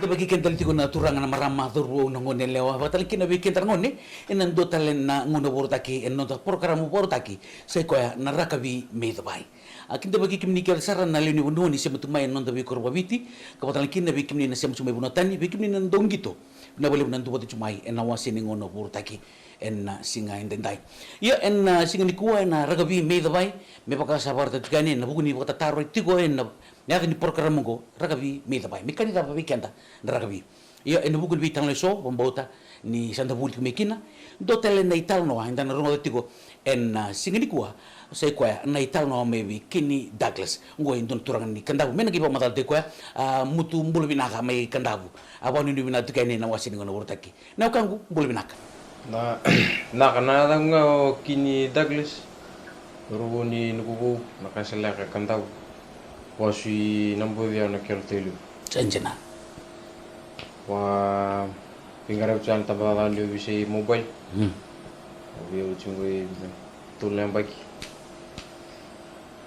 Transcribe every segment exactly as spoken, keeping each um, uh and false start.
Vaki keda tale tiko na turaga, na marama, cauravou, na gone yalewa, vaka tale kina vei keda na gone, ena dua tale na gauna vakarautaki ena noda porokaramu vakarautaki, sa i koya na Rakavi Me Cavai. A, kidavaki kemuni kece sara na lewe ni vanua ni sema tu mai ena noda veikoro vakaviti, ka vaka tale kina vei kemuni na sema tu mai vanua tani, vei kemuni na dau qito. Vinaka vakalevu na dau vata tu mai ena wase ni gauna vakarautaki ena siga edaidai. Ia ena siga nikua ena Rakavi Me Cavai, me vaka sa vakaraitaka tiko yani ena vuku ni vakatataro tiko ena yaca ni porokaramu oqo, Rakavi Me Cavai, me ka ni cava vei keda na rakavi. Ia ena vuku ni veitalanoa eso, vakabauta ni sa da vuli tiko mai kina. Dua tale na italanoa eda na rogoca tiko ena siga nikua, sa i koya na italanoa mai vei Kini Douglas. Oqo e dua na turaga ni Kadavu, me na qai vakamacalataki koya. A, Mutu, bula vinaka mai Kadavu. A, vakanuinui vinaka tiko yani ena wase ni gauna vakarautaki. Na wekaqu, bula vinaka. Na, na ka na yacaqu ga o Kini Douglas. Cauravou ni Nukuvou, na Kasaleka, Kadavu. Vasu i Naboci, au na Kelo, Tailevu. Sa dina. Au veiqaravi tu ena tabacakacaka ni ovisa i mobile. Mm. Au veioti qo e tolu na yabaki.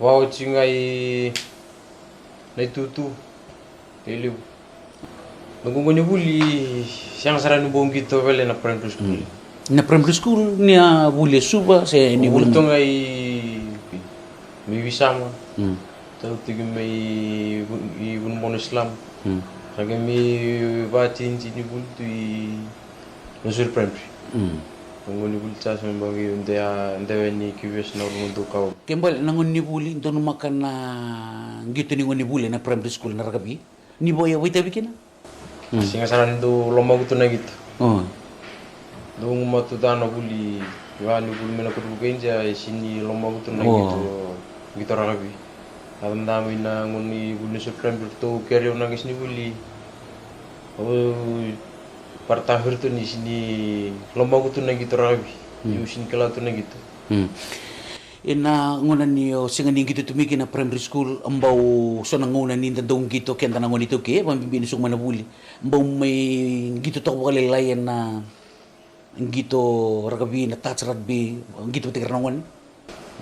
Vakaoti ga i Naitutu, Tailevu. Na noqu gauna ni vuli, sega sara ni bau qito vale na primary school. Mm. Na primary school ni a vuli e Suva se ni vuli? Vuli toka i, mai Visama. Mm. Tau tiko mai Vu-, i Vunimono Islam. Mm. Sa qai mai vakatini ni vuli tu i Nausori Primary. Mm. Na gauna ni vuli sa sega bau qai dea, dea ni Q V S na ulu dau kawa. Ke bale na gauna ni vuli, donumaka na qito ni gauna ni vuli na primary school na rakavi. Ni vau ia vakaitavi kina? Mm. Sega sara ni dau lomaku tu na qito. Mm. Dau gumatu tu na vuli, vaka ni vuli mai na Kotovuka, India, e sega ni lomaku tu na qito, qito rakavi. A, mada mai na gauna ni vuli ni Nausori Primary, ratou kere au na qasenivuli. Au vakaraitaka vei iratou ni sega ni lomaku tu na qito rakavi. Mm. Au sega ni kila tu na qito. Mm. Ena gauna ni o sega ni qito tu mai kina primary school, bau so na gauna ni da dau qito keda na gone iTaukei, vakabibi ni suka mai na vuli, bau mai qito toka vakalailai ena qito rakavi, na touch rugby, qito vata kei ira na gone?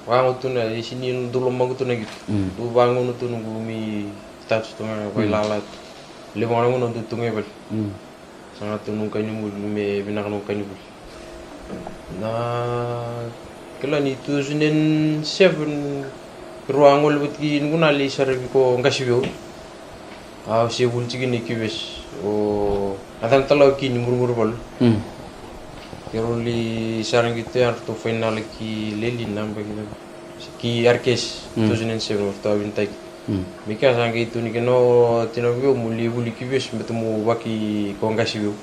Vagauna tu na, e sega ni dau lomaku tu na qito. Mm. Dau vagauna tu noqu mai touch tu ga, mm, vailala tu. Levu ga na gauna dau tu ga i vale. Mm. Saga tu noqu ka ni vuli, me vinaka noqu ka ni vuli. Na, kila ni two thousand and seven, rua a gole vata kei noqu na lai saravi ko Qasiveu. A, au se vuli tiko kina i Q V S. O, a, yacana tale o Kini Murumuru Valu. Mm. Keirau lai sara qito, eratou final ki Leli na yabaki, ki R K S, mm, two thousand and seven, eratou a winitaki. Mm. Me kea sa qai tukuni kina o tinaqu vei au meu lai vuli Q V S, baleta meu vaka ko Qasiveu.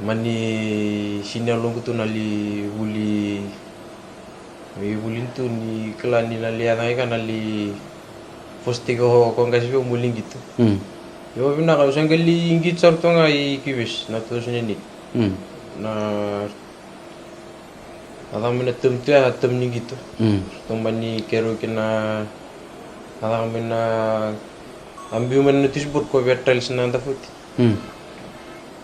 Mani sega ni yaloqu tu na lai vuli, me vuli tu ni kila ni na lai yaco ga i ke na lai force-taki ko, ko Qasiveu meu lai qito. Mm. Io, vinaka, au sa qai lai qito sara tu ga i Q V S na two thousand and eight. Mm. Na A caka mai na term tu ya, term ni qito. Mm. Ratou mani kerei au kina, a caka mai na, a biu mai na notice board ko via trials na under forty. Mm.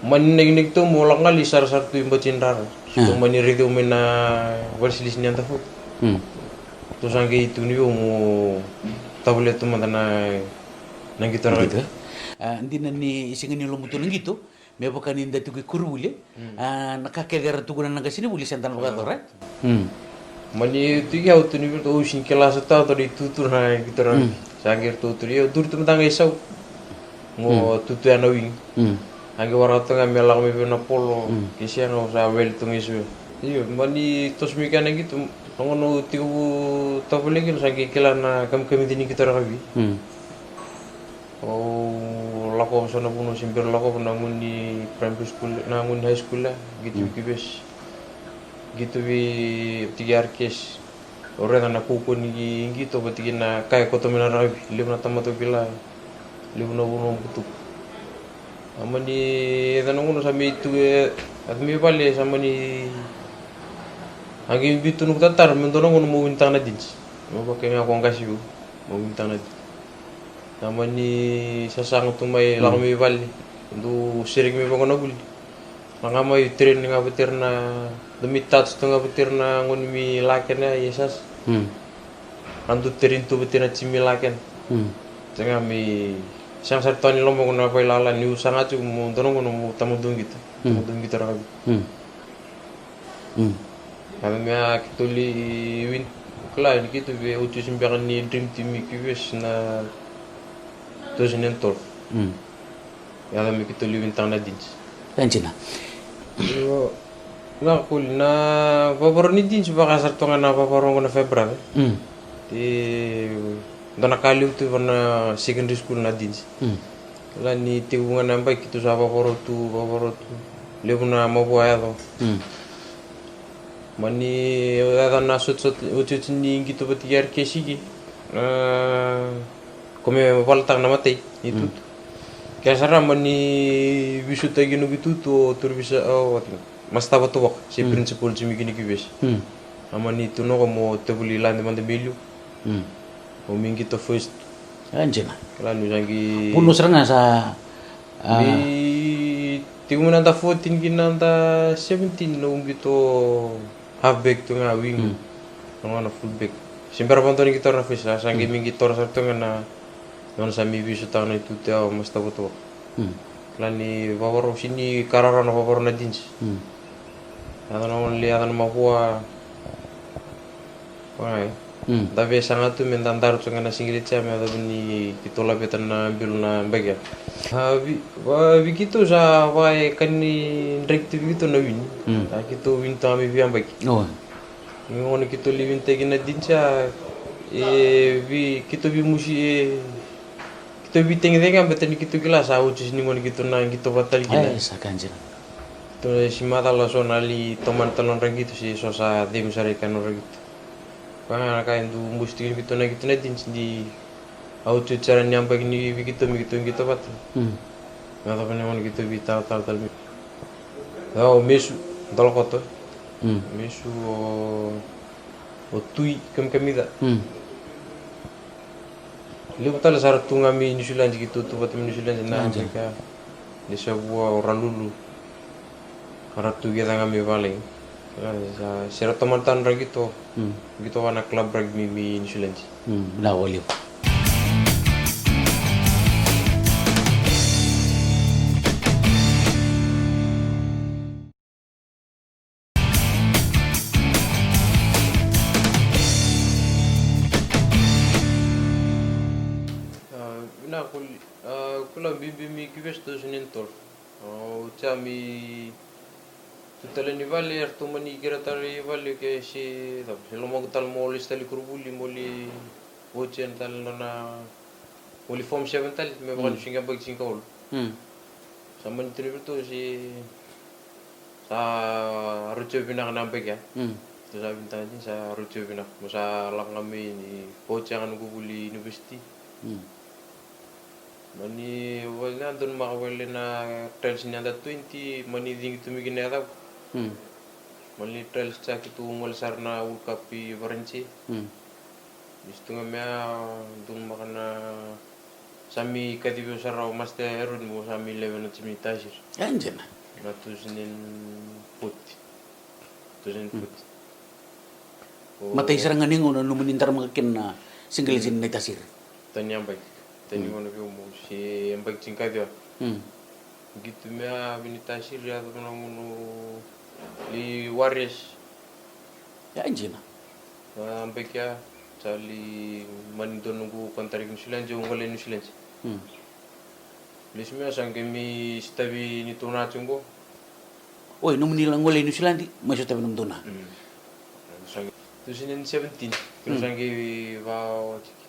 Mani nakinaki tu meu lako ga lai sarasara tu i Batidrara. Ah. Ratou mani raici au mai na valesilesi ni under forty. Mm. Ratou sa qai tukuni vei au meu tavale tu mada na, na qito rakavi. Qito. A, dina ni sega ni loma tu na qito, me vaka ni da tiko i koronivuli, e? Mm. A, na ka kece era tukuna na qasenivuli, se da na vakayacora, e? Mm. Mani tiko au tukuni vei iratou, au sega ni kila sara tu na itutu na qito rakavi. Mm. Sa qai ratou tukuni, io, duri tu mada ga i sau. Mo, mm, tutu ya na wing. Mm. A qai waraka tu ga me lako mai vei au na polo. Mm. Ke sega, au sa wele tu ga i sau. Io, mani toso mai kea na qito, na gauna au tekivu tavale kina, sa qai kila na kamikamica ni qito rakavi. Mm. Au lakova so na vanua se bera lakova, na gauna ni primary school, na gauna ni high school, a, qito, mm, Q V S. Qito vei, vata kei R K S. Au raica na kaukaua ni qito vata kei na ka e koto mai na rakavi. Levu na tamata au kila, levu na vanua au butuka. A mani, e, na gauna sa mai tu, e, a, mai vale sa mani, a qai biu tu noqu tatara me dua na gauna meu winitaka na Deans. Meu vaka ga ko Qasiveu, meu winitaka na Deans. Sa mani sasaga tu mai, mm, lako mai vale. Dau sereki mai vaqo na vuli. Lako ga mai train ga vata kei ira na, dau mai touch tu ga vata kei ira na gone mai Lakena, i S S. Mm. A dau train tu vata kei ira na timi mai Lakena. Mm. Sa ga mai Sega sara tu ga ni lomaqu na vailala niu saga tiko mo dua na gauna mo tamata qito. Mm. Tamata qito rakavi. Mm. Mm. Ia me a keitou lai win. Kila ni keitou via oti beka ni dream team i Q V S na two thousand and twelve. Mm. Ia me keitou lai win taka na Deans. E dina. Io. Na kuli na vavaro ni Deans vaka sara toga na vavaro oqo na Fair Brother. Mm. E dua na ka levu tu va na secondary school na Deans. Mm. La ni tekivu ga na yabaki tu sa vavaro tu, vavaro tu. Levu na mavoa yaco. Mm. Mani yaco na sotisoti, otioti ni qito vata kei R K C ki. Na ko me valataka na matai ni tutu. Kena sara mani visutaki noqu itutu o Turivisa, o, Masita Vatuvoka, se principal timi kina ki Vesi. A mani tu noko mo tevuli lade mada me liu. O mi qito first. E dina. Kila niu sa qi. Puno sara ga sa. Mi tekivu na da fourteen ki na da seventeen, noqu qito halfback tu ga, wing. Noqu na fullback. Se bera vakadua ni qito na first, sa qi mi qito sara tu ga na, nona sa mi visutaka na itutu o Masita Vatuvoka. Kila ni vavaro, sini ka rawarawa na vavaro na Deans. Yaco na gauna lai yaco na mavoa. Oia. Da via saga tu me da dara tu ga na sigileti ya me yacova ni keitou laveta na bilo na yabaki ya. A, vei, va, vei keitou sa va e ka ni draki tu vei keitou na wini. A keitou wini tu ga me veiyabaki. Ni gauna keitou lai winitaki na Deans ya, e vei keitou veimusi, e keitou veitagicaki ga baleta ni keitou kila sa oti ni gauna keitou na qito vata tale kina. Ai, sa ka dina. Keitou se macala so na lai tomana tale nodra qito se so sa cegu sara i ka nodra qito. Koya ga na ka e dau musi tiko ni keitou na qito na Deans ni a otioti sara ni yabaki ni vei keitou me keitou qito vata. Me yacova ni gauna keitou veitalatala tale mai. Ia o Mesu, Dalakoto. Mesu, o, o Tui, Kamikamica. Levu tale sa ra tu ga mai Niusiladi, keitou tu vata mai Niusiladi na yabaki ya. Ni sa vua o Ralulu. Ra tu kece ga mai vale. Sa, se ra tomana tale nodra qito. Qito vua na club rugby mai Niusiladi. Vinaka vakalevu. A, vinaka koli, a, kula bibi mai Q V S two thousand and twelve. A, oti ya mai tu tale ni vale, eratou mani kerea tale i vale ke se, se lomaqu tale mo lesu tale i koronivuli mo lai oti yani tale nona, mo lai form seven tale, me vaka niu se qai yabaki tinikawalu. Sa mani tukuna vei iratou se sa rauti au vinaka na yabaki ya. Tou sa vinakati sa rauti au vinaka. Mo sa lako ga mai ni oti ga noqu vuli university. Mani vale na donumaka vale na trials ni under twenty, mani cigi tu mai kina na yacavu. Mani trials cake tu gole sara na World Cup i Varanise. Ni se tu ga me a donumaka na, sa mai kacivi au sara o Master Herod mo sa mai laiva na timi ni Tasiri. E dina. Na two thousand and forty. Two thousand and forty. Matai sara ga ni gauna nomuni daramaka kina na sigileti ni Tasiri. Tani yabaki. Tani gauna vei au mo se yabaki tinikaciwa. Qito me a vei ni Tasiri, yacova na gauna lai Warriors. E dina. A, yabaki ya sa lai mani dua noqu contract i Niusiladi, au gole i Niusiladi. Lesu mai au sa qai mai sotavi ni tou na tiko qo. Oi, nomuni la gole i Niusiladi, mai sotavi nomudou na. Sa qai two thousand and seventeen, keitou sa qai vaoti kina.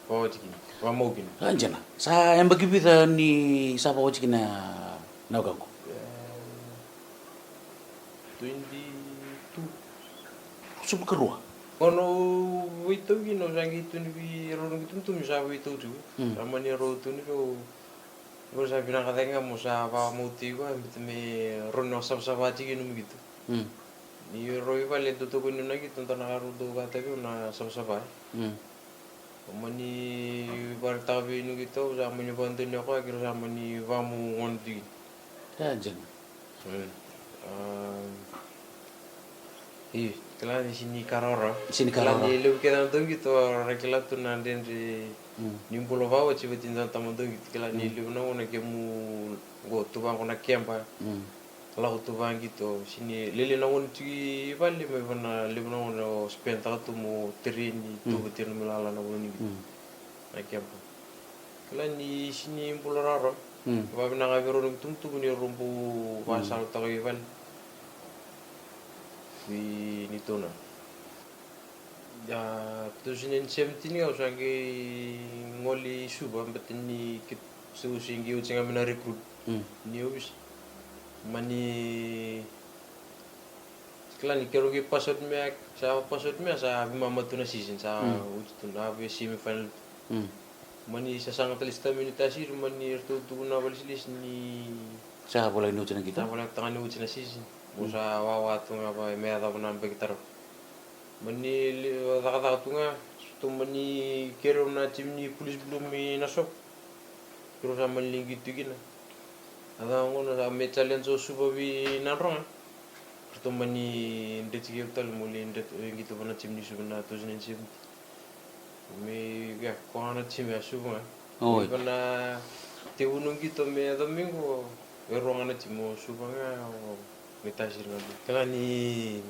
Vaoti kina. Vamau kina. A, dina. Sa yabaki vica ni sa vaoti kina na wekaqu? E, twenty-two. Sulu karua. Gauna au veitau kina, au sa qai tukuni vei rau na qai tumitumi, sa veitau tu. Sa mani rau tukuni vei au. Qo sa vinaka cake ga mo sa vakamau tiko, e biuta me rau na savasava tiko i nomu qito. Ni rau i vale dau tokoni na qito, dua na ka rau dau vakatavi au na savasava. Au mani vakaraitaka vei noqu itau, sa mani vakadonui koya, keirau sa mani vakamau gona tiko. E dina. Io, kila ni sini ka rawarawa. Sini ka rawarawa. Kila ni levu kece na dau qito, ra kila tu na dredre. Mm. Ni bula vakaoti vata na tamata qito, kila ni, mm, levu na gauna kemu qo tu vaqo na keba. Mm. Lako tu vaqito, sega ni lailai na gauna tiko i vale, mai vaka na levu na gauna o spend taka tu mo tereni, mm, tu vata na nomu lala na gauna ni qito. Mm. Na keba. Kila ni sega ni bula rawarawa. Mm. Vakavinaka vei rau na itubutubu ni rau bau, mm, vakasalataka i vale. Vei ni tona. Ia, two thousand seventeen ga au sa qai gole i Suva, baleta ni keitou se qai oti ga mai na recruit. Mm. Ni ovisa. Mani, kila ni keirau qai pass out mai, sa pass out mai, sa veimama tu na season, sa, mm, oti tu na, vei semi final. Mm. Mani sasaga tale sara mai ni Tasiri, mani ratou tukuna vakalesilesi ni sa volai ni oti na qito. Sa volai taka ni oti na season. Mo, mm, sa wawa tu ga va me yacova na yabaki tarava. Mani li-, cakacaka tu ga, so tu mani kerei au na timi ni Police Blue mai Nasoka. Keirau sa mani lai qito kina. A cava gona sa mai challenge o Suva vei Nadroga. Ratou mani dreti keirau tale mo lai dreti, qito vei na timi ni Suva na two thousand seventeen. Me, ia, ko ga na timi a Suva ga. Oi. Me vaka na tevu ni qito me yaco mai qo, e rua ga na timi, o Suva ga, o, me Tasiri ga. Kila ni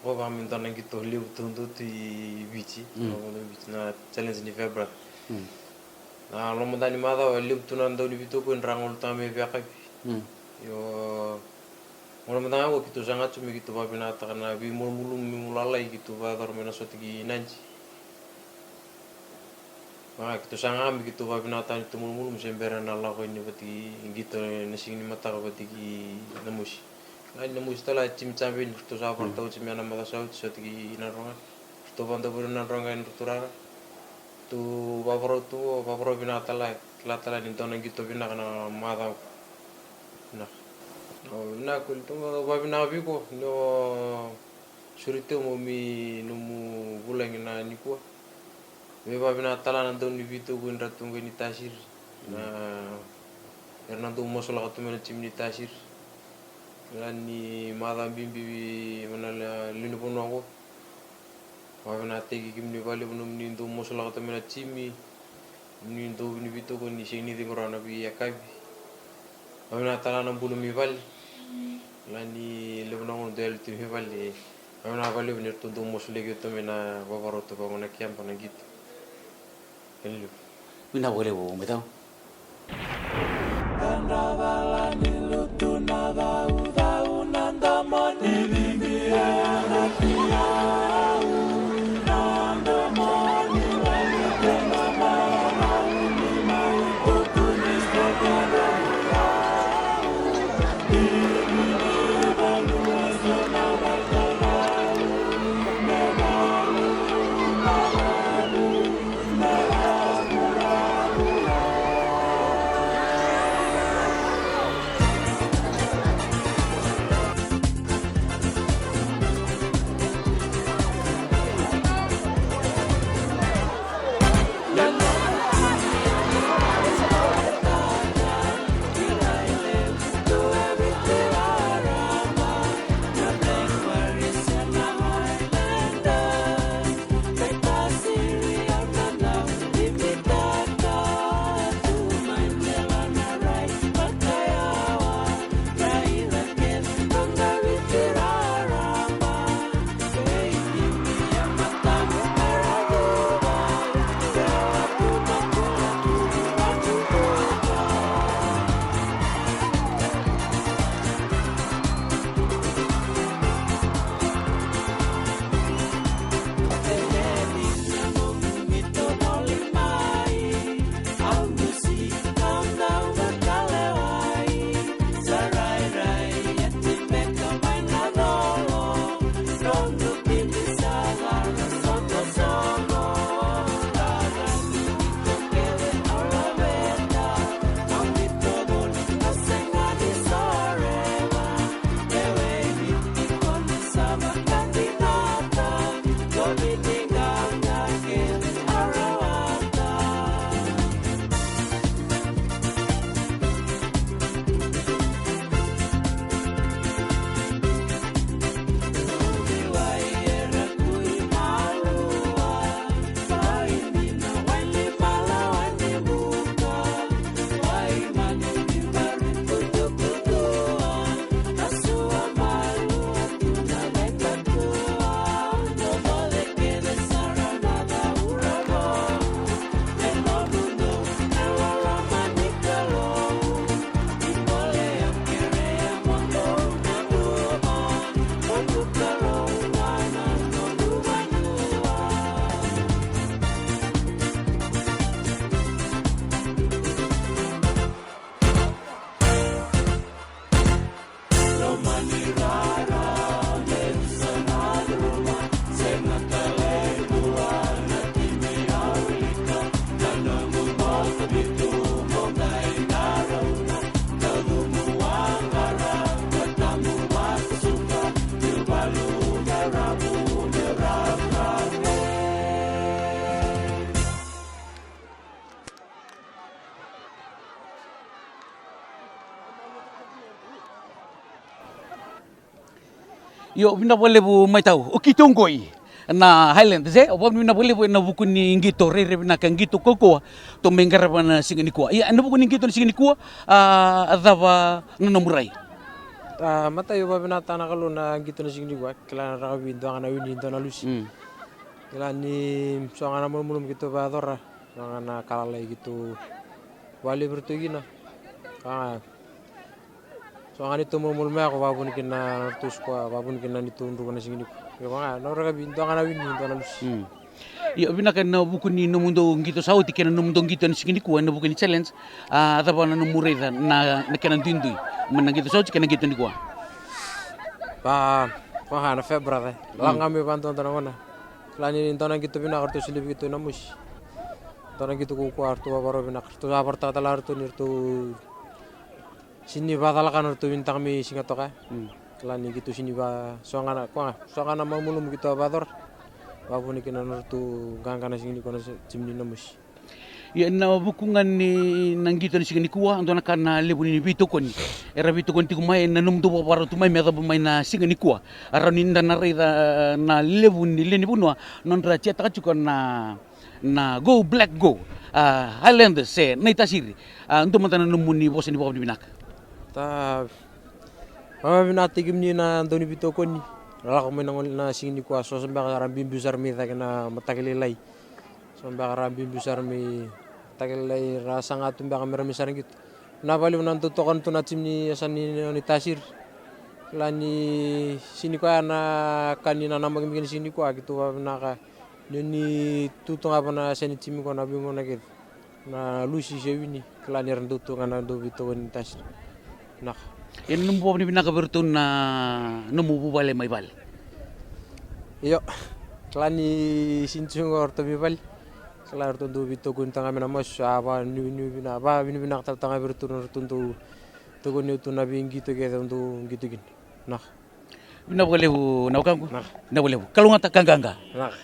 qo vaka me dua na qito levu taudua tu i Viti. Mm. Qo na Viti na challenge ni February. Mm. Na loma ni macawa, levu tu na dau ni veitokoni ra gole tu ga mai veiyakavi. Mm. Io, gauna mada ga qo keitou saga tu me keitou vakavinakataka na veimalumalumu lalai keitou vakayacora mai Nasoka ki Nadi. A, keitou saga me keitou vakavinakataka na neitou malumalumu se bera na lako yani vata ki qito na siga ni mataka vata ki Namosi. Ga i Namosi tale a timi champion, keitou sa vakarautaka oti mai na macawa sa oti, sa oti ki Nadroga. Keitou vakadavori Nadroga ena turaga. Keitou vakarau tu, vakarau vinaka tale, kila tale ni dua na qito vinaka na macawa. Vinaka. O, vinaka, keitou vakavinaka vei iko, ni o sureti au mo mai nomu vulagi na nikua. Me vakavinaka tale na dau ni veitokoni ra tu qo ni Tasiri. Na, era na dau masulaka tu mai na timi ni Tasiri. Kila ni macawa bibi vei, mai na lewe ni vanua qo. Vakavinakataki kemuni vakalevu nomuni dau masulaka tu mai na timi. Nomuni dau ni veitokoni, sega ni ciqoma na veiyakavi. Vakavinaka tale na bula mai vale. Kila ni levu na gauna dau yali tu mai vale. Vakavinaka vakalevu ni ratou dau masulaki au tu mai na vavarau tu vaqo na keba na qito. Vinaka vakalevu. Vinaka vakalevu, Matau. Io, vinaka vakalevu mai tau. O keitou qoi na Highlanders, e? Au vakavinavinaka vakalevu ena vuku ni qito rairai vinaka, qito kaukaua tou mai qarava na siga nikua. Ia, ena vuku ni qito na siga nikua, a, a cava na nomu rai? A, matai au vakavinavinakataka na Kalou na qito na siga nikua. Kila na rakavi dua ga na wini, dua na lusi. Mm. Kila ni so ga na malumalumu keitou vakayacora, so ga na ka lalai keitou vakalevu iratou kina. A, so ga ni tou malumalumu yako, vakavuna kina na nodratou sikoa, vakavuna kina na neitou druka na siga nikua. Io, ga na rakavi dua ga na wini, dua na lusi. Mm. Io, vinaka ena vuku ni nomudou qito sa oti kei na nomudou qito ena siga nikua ena vuku ni challenge. A, cava na nomu raica na, na kena duidui mai na qito sa oti kei na qito nikua? Ba, ko ga na fair brother. Mm. Laga me vadodo na gona. Kila ni dua na qito vinaka ratou solevi keitou na mosi. Dua na qito kaukaua ratou vavarau vinaka, ratou vavarau tale ga ratou ni ratou sini vacalaka na ratou vinitaka mai Sigatoka. Mm. Kila ni keitou sini va, so ga na, ko ga, so ga na malumalumu keitou vakayacora. Vakavuna kina na nodratou qaqa na siga nikua na timi ni Namosi. Ia, ena vuku ga ni na qito ni siga nikua, dua na ka na levu ni veitokoni era veitokoni tiko mai ena nomudou vakavakarau tu mai me yacova mai na siga nikua. A, rawa ni da na raica na levu ni lewe ni vanua nodra tiataka tiko na, na Go Black Go, a, Highlanders se Naitasiri. A, dua mada na nomuni vosa ni vakavinavinaka. Ta, vakavinavinakataki kemuni na dau ni veitokoni. Ra lako mai na gone na siga nikua, so, so beka ra biubiu sara mai cake na mataka lailai. So beka ra biubiu sara mai mataka lailai, ra saga tu beka me ra mai sara qito. Na vakalevu na dau tokona tu na timi ni yasa ni, ni Tasiri. Kila ni siga nikua ya na ka ni na namaki mai kina siga nikua, keitou vakavinavinaka. Ni ni tu tu ga va na yasa ni timi qo na veigauna kece. Na lusi se wini, kila ni ra dau tu ga na dau veitokoni ni Tasiri. Vinaka. Ia na nomu vakavinavinaka vei iratou na nomu vuvale mai vale. Io, kila ni sini tu ga o ratou mai vale. Kila ratou dau veitokoni taga mai na masu, a, va ni, ni vina, vakavinavinaka tale taga vei iratou na ratou dau tokoni au tu na veiqito kece au dau qito kina. Vinaka. Vinaka vakalevu na wekaqu. Vinaka. Vinaka vakalevu. Kalougata ka qaqa. Vinaka.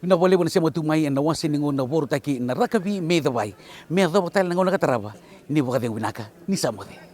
Vinaka vakalevu na sema tu mai ena wase ni gauna vorotaki na Rakavi Me Icavai. Me yacova tale na gauna ka tarava, ni vakacegu vinaka, ni sa moce.